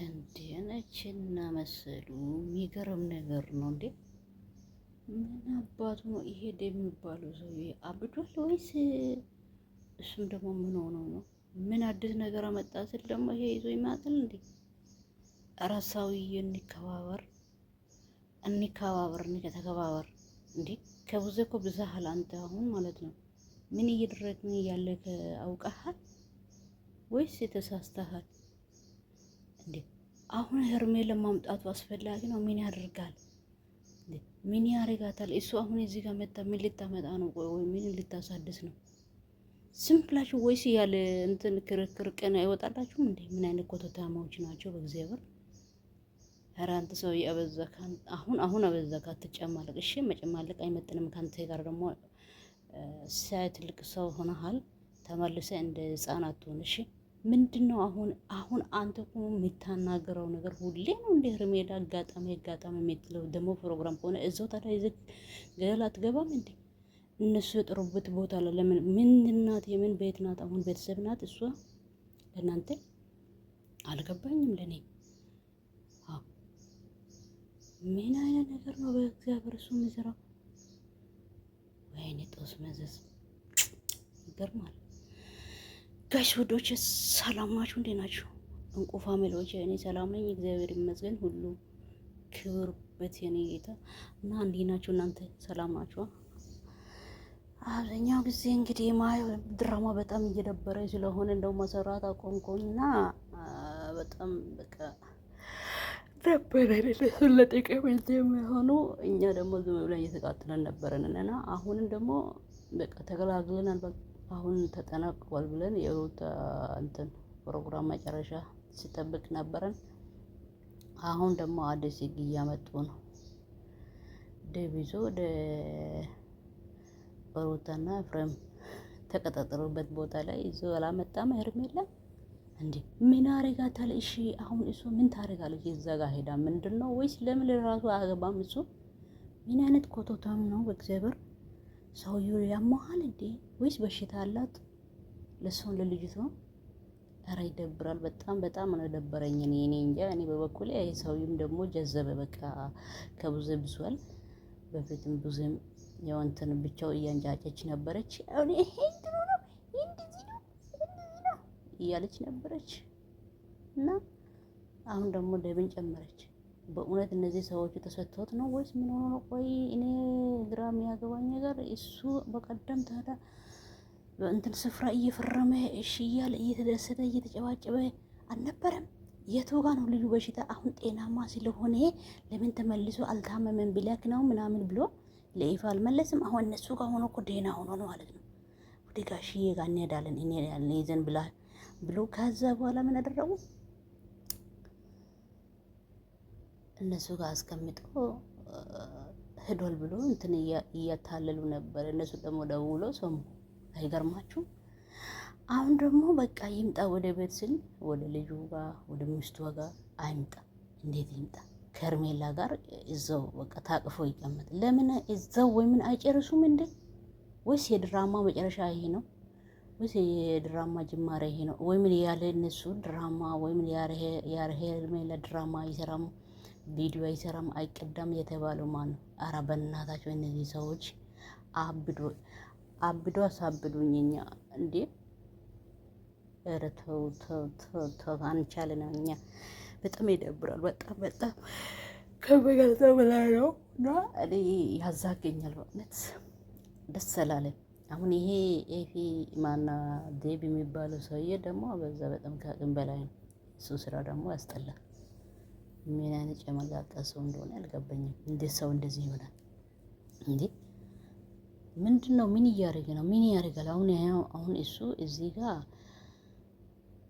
እንዴ ነችና መሰሉ የሚገርም ነገር ነው እንዴ! ምን አባቱ ነው ይሄ የሚባለው ሰውዬ አብዷል ወይስ እሱም ደግሞ ምን ሆኖ ነው? ምን አዲስ ነገር አመጣ ስል ደግሞ ይሄ ይዞ ይመጣል እንዴ? ኧረ ሰውዬ እንከባበር፣ እንከባበር፣ እንከተከባበር እንዴ! ከብዙ እኮ ብዛሃል አንተ አሁን ማለት ነው። ምን እየደረግን እያለ አውቀሃል ወይስ የተሳስተሃል እንዴ? አሁን ሄርሜላ ማምጣቱ አስፈላጊ ነው? ምን ያደርጋል? ምን ያደርጋታል? እሱ አሁን እዚህ ጋር መጣ። ምን ልታመጣ ነው? ወይ ምን ልታሳድስ ነው? ዝም ብላችሁ ወይስ ያለ እንትን ክርክር ቀን አይወጣላችሁም እንዴ? ምን አይነት ኮተታማዎች ናቸው? በእግዚአብሔር ኧረ አንተ ሰውዬ አበዛክ። አሁን አሁን አበዛክ። አትጨማለቅ። እሺ መጨማለቅ አይመጥንም ካንተ ጋር ደግሞ ሳይ ትልቅ ሰው ሆነሃል። ተመልሰ እንደ ህፃን አትሆን። እሺ ምንድን ነው አሁን አሁን አንተ እኮ የምታናገረው ነገር ሁሌ ነው እንደ ሄርሜላ አጋጣሚ አጋጣሚ የምትለው ደግሞ ፕሮግራም ከሆነ እዛው ታዲያ ይዘህ ገደል አትገባም እንዴ? እነሱ የጠሩበት ቦታ ላይ ለምን ምን ናት? የምን ቤት ናት? አሁን ቤተሰብ ናት እሷ ለእናንተ አልገባኝም። ለኔ ምን አይነት ነገር ነው በእግዚአብሔር እሱ የሚሰራው? ወይኔ ጦስ መዘዝ ይገርማል። guys ውዶች ሰላም ናችሁ? እንዴት ናችሁ? እንቁ family ዎች፣ እኔ ሰላም ነኝ፣ እግዚአብሔር ይመስገን። ሁሉ ክብር በት የኔ ጌታ እና እንዴት ናችሁ እናንተ? ሰላም ናችሁ? አብዛኛው ጊዜ እንግዲህ ማየው ድራማ በጣም እየደበረ ስለሆነ እንደው መሰራት አቆምኩኝና በጣም በቃ ደበረ። ለጥቅም የሚሆኑ እኛ ደግሞ ዝም ብለን እየተቃጥለን ነበረን እና አሁንም ደግሞ በቃ ተገላግለናል። አሁን ተጠናቅቋል ብለን የሩታ እንትን ፕሮግራም መጨረሻ ሲጠብቅ ነበረን። አሁን ደግሞ አዲስ ህግ እያመጡ ነው። ደብ ይዞ ወደ ሩታና ኤፍሬም ተቀጣጠሩበት ቦታ ላይ ይዞ አላመጣም። ሄርሜላ እንዴ ምን አረጋታል? እሺ አሁን እሱ ምን ታረጋለች? እዛ ጋር ሄዳ ምንድን ነው ወይስ ለምን ለራሱ አገባም? እሱ ምን አይነት ኮቶታም ነው በእግዚአብሔር ሰውዬው ያመሃል እንዴ ወይስ በሽታ አላት? ለሰው ለልጅቷ ኧረ ይደብራል። በጣም በጣም ነው የደበረኝ። እኔ እኔ እንጃ እኔ በበኩሌ ይሄ ሰውዬም ደግሞ ጀዘበ በቃ ከብዙ ብሷል። በፊትም ብዙም ያው እንትን ብቻው እያንጫጨች ነበረች። አሁን ይሄ እንትኑ ነው እንደዚህ ነው እንደዚህ ነው እያለች ነበረች እና አሁን ደግሞ ደብን ጨመረች። በእውነት እነዚህ ሰዎቹ ተሰጥቶት ነው ወይስ ምን ሆኖ ነው? ቆይ እኔ ግራ የሚያገባኝ ነገር እሱ በቀደም ታዲያ በእንትን ስፍራ እየፈረመ እሺ እያለ እየተደሰተ እየተጨባጨበ አልነበረም? የቱ ጋ ነው ልዩ በሽታ? አሁን ጤናማ ስለሆነ ለምን ተመልሶ አልታመመም ብለክ ነው ምናምን ብሎ ለይፋ አልመለስም። አሁን እነሱ ጋር ሆኖ እኮ ደህና ሆኖ ነው ማለት ነው። ወደ ጋሽዬ ጋር እንሄዳለን እንሄዳለን ይዘን ብላ ብሎ ከዛ በኋላ ምን አደረጉ? እነሱ ጋር አስቀምጦ ሄዷል ብሎ እንትን እያታለሉ ነበር። እነሱ ደግሞ ደውሎ ሰሙ። አይገርማችሁ? አሁን ደግሞ በቃ ይምጣ ወደ ቤት ስል ወደ ልጁ ጋር ወደ ሚስቱ ጋር አይምጣ። እንዴት ይምጣ? ከርሜላ ጋር እዛው በቃ ታቅፎ ይቀመጥ። ለምን እዛው ወይ ምን አይጨርሱም እንዴ? ወይስ የድራማ መጨረሻ ይሄ ነው? ወይስ የድራማ ጅማሬ ይሄ ነው? ወይ ምን ያለ እነሱ ድራማ ወይ ምን ያለ ሄርሜላ ድራማ አይሰራም። ቪዲዮ አይሰራም አይቀዳም የተባለው ማን ነው? አረ በእናታቸው እነዚህ ሰዎች አብዶ አብዶ አሳብዱኝ። እኛ እንዴ! ኧረ ተው ተው ተው ተው፣ አንቻልንም እኛ። በጣም ይደብራል። በጣም በጣም ከመገልጸው በላይ ነው እና እኔ ያዛገኛል በእውነት ደስ አላለኝ። አሁን ይሄ ኤፊ ማና ዴብ የሚባለው ሰውዬ ደግሞ በዛ በጣም ከአቅም በላይ ነው። እሱ ስራ ደግሞ ያስጠላል። ምን አይነት ጨመላጣ ሰው እንደሆነ አልገባኝም። እንዴት ሰው እንደዚህ ይሆናል እንዴ? ምንድን ነው? ምን እያደረገ ነው? ምን ያደርጋል? አሁን አሁን እሱ እዚህ ጋር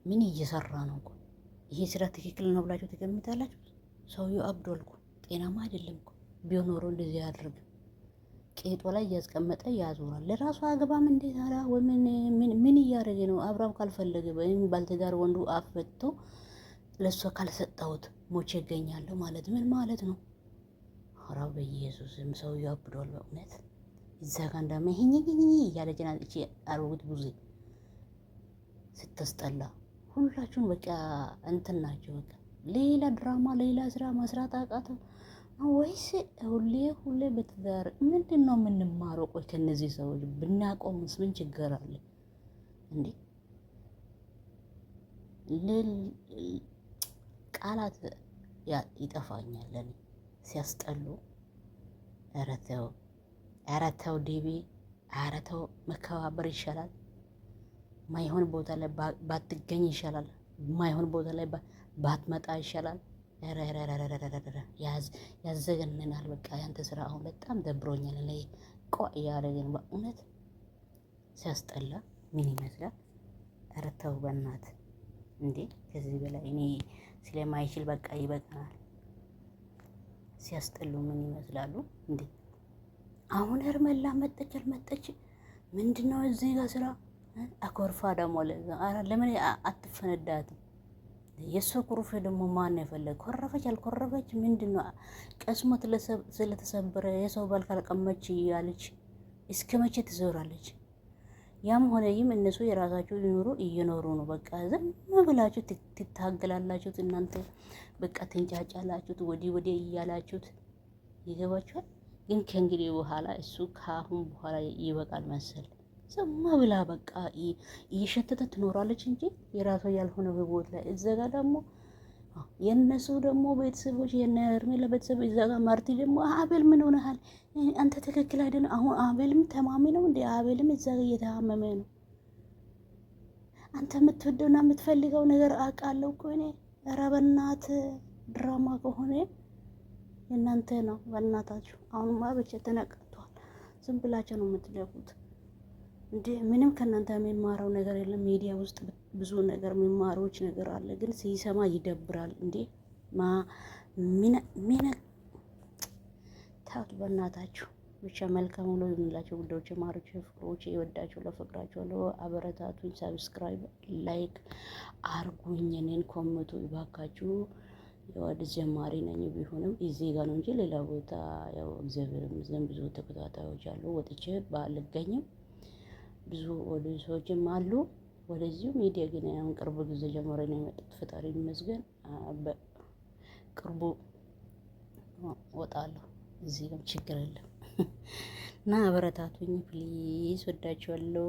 ምን እየሰራ ነው? ይሄ ስራ ትክክል ነው ብላችሁ ትገምታላችሁ? ሰውየው አብዷል እኮ ጤናማ አይደለም እኮ። ቢሆን ኖሮ እንደዚህ አያደርግም። ቄጦ ላይ እያስቀመጠ ያዞራል። ለራሱ አገባም እንዴት አላ ወይ ምን ምን እያደረገ ነው? አብራም ካልፈለገ ወይም ባልትዳር ወንዱ አፈቶ ለእሷ ካልሰጠሁት ሞቼ እገኛለሁ ማለት ምን ማለት ነው? ኧረ በኢየሱስም ሰውዬው አብዷል በእውነት። እዛ ጋ እንዳማ ይሄኝ እያለች ናት እቺ አሮጊት ቡዜ ስተስጠላ። ሁላችሁን በቃ እንትን ናቸው። በቃ ሌላ ድራማ፣ ሌላ ስራ መስራት አቃተው ወይስ ሁሌ ሁሌ በትዳር ምንድን ነው የምንማረው? ቆይ ከነዚህ ሰዎች ብናቆምስ ምን ችግር አለ እንዴ? ቃላት ይጠፋኛል እኔ ሲያስጠሉ። ኧረ ተው፣ ኧረ ተው ዴቤ፣ ኧረ ተው፣ መከባበር ይሻላል። ማይሆን ቦታ ላይ ባትገኝ ይሻላል። ማይሆን ቦታ ላይ ባትመጣ ይሻላል። ያዘገንናል። በቃ ያንተ ስራ አሁን በጣም ደብሮኛል። እኔ ቆ እያደረገን በእውነት ሲያስጠላ ምን ይመስላል? ኧረ ተው በእናትህ እንዴ! ከዚህ በላይ እኔ ስለማይችል በቃ ይበቃናል። ሲያስጠሉ ምን ይመስላሉ እንዴ? አሁን ሄርሜላ መጠች አልመጠች ምንድነው እዚህ ጋር ስራ? አኮርፋ ደግሞ ለዛ ለምን አትፈነዳትም? የእሱ ኩርፌ ደግሞ ማን ነው የፈለገ? ኮረፈች አልኮረፈች ምንድነው? ቀስሞ ስለተሰበረ የሰው ባል ካልቀመች እያለች እስከ መቼ ትዞራለች? ያም ሆነ ይህም እነሱ የራሳቸው ኑሮ እየኖሩ ነው። በቃ ዝም ብላችሁ ትታገላላችሁት እናንተ በቃ ትንጫጫላችሁት፣ ወዲህ ወዲህ እያላችሁት ይገባችኋል። ግን ከእንግዲህ በኋላ እሱ ከአሁን በኋላ ይበቃል መሰል ዝም ብላ በቃ እየሸተተ ትኖራለች እንጂ የራሷ ያልሆነ ህይወት ላይ እዛ ጋ ደግሞ የእነሱ ደግሞ ቤተሰቦች የነ ሄርሜላ ቤተሰብ እዛ ጋ ማርቲ ደግሞ አቤል ምን ሆነሃል አንተ ትክክል አይደለም። አሁን አቤልም ተማሚ ነው እንደ አቤልም እዛ ጋ እየተማመመ ነው። አንተ የምትወደውና የምትፈልገው ነገር አውቃለሁ እኮ እኔ። ኧረ በእናትህ ድራማ ከሆነ የእናንተ ነው። በእናታችሁ አሁንማ ብቻ ተነቅቷል። ዝም ብላችሁ ነው የምትለፉት። እንዴ ምንም ከእናንተ የሚማረው ነገር የለም። ሚዲያ ውስጥ ብዙ ነገር የሚማሮች ነገር አለ፣ ግን ሲሰማ ይደብራል። እንዴ ማ ምን ምን ታውት በእናታችሁ ብቻ መልካም ውሎ ይሁንላችሁ። ጉዳዮች ማሮች፣ ፍቅሮች ይወዳችሁ፣ ለፍቅራችሁ አበረታቱኝ። subscribe like አርጉኝ፣ እኔን ኮምቱ ይባካችሁ። ወደ ጀማሪ ነኝ ቢሆንም እዚህ ጋር ነው እንጂ ሌላ ቦታ ያው እግዚአብሔር ይመስገን ብዙ ተከታታዮች አሉ። ወጥቼ ባልገኝም ብዙ ሰዎችም አሉ። ወደዚሁ ሚዲያ ግን አሁን ቅርብ ጊዜ ጀምሮ ነው የመጡት። ፈጣሪ ይመስገን በቅርቡ ወጣለሁ። እዚህ ጋር ችግር የለም እና አበረታቱኝ please። ወዳችኋለሁ።